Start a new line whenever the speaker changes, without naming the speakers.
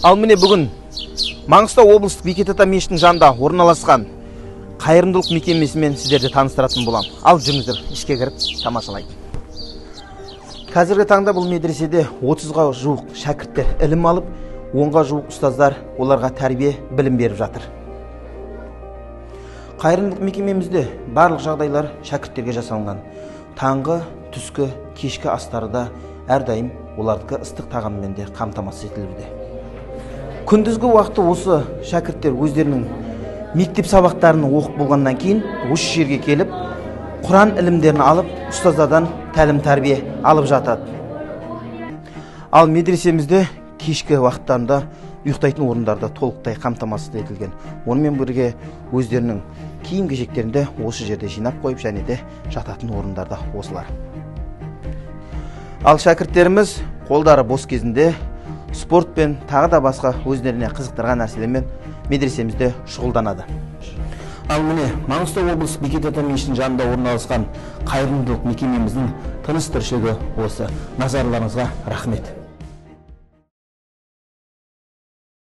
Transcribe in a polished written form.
Ал міне, бүгін Маңғыстау облыстық Бекет Ата мешітінің жанында орналасқан қайырымдылық мекемесімен сіздерді таныстыратын боламын. Ал жүріңіздер, ішке кіріп тамашалайық. Қазіргі таңда бұл медреседе 30-ға жуық шәкірттер ілім алып, 10-ға жуық ұстаздар оларға тәрбие, білім беріп жатыр. Қайырымдылық мекемемізде барлық жағдайлар шәкірттерге жасалынған. Таңғы, түскі, кешкі астары да әрдайым олардікі ыстық тағаммен де қамтамасыз етілуде. Күндізгі уақытты осы шәкірттер өздерінің мектеп сабақтарын оқып болғаннан кейін осы жерге келіп, Құран ілімдерін алып, ұстаздардан тәлім тәрбие алып жатады. Ал медресемізде кешкі уақыттарында ұйықтайтын орындарда толықтай қамтамасыз етілген. Онымен бірге өздерінің киім кешектерін де осы жерде жинап қойып, және де жататын орындарда осылар. Ал шәкірттеріміз қолдары бос кезінде спортпен, тағы да басқа өздеріне қызықтырған нәрселермен медресемізде шұғылданады. Ал міне, Маңғыстау облысы Бекет Ата мешітінің жанында орналасқан қайырымдылық мекемеміздің тыныс тіршілігі осы. Назарларыңызға рахмет.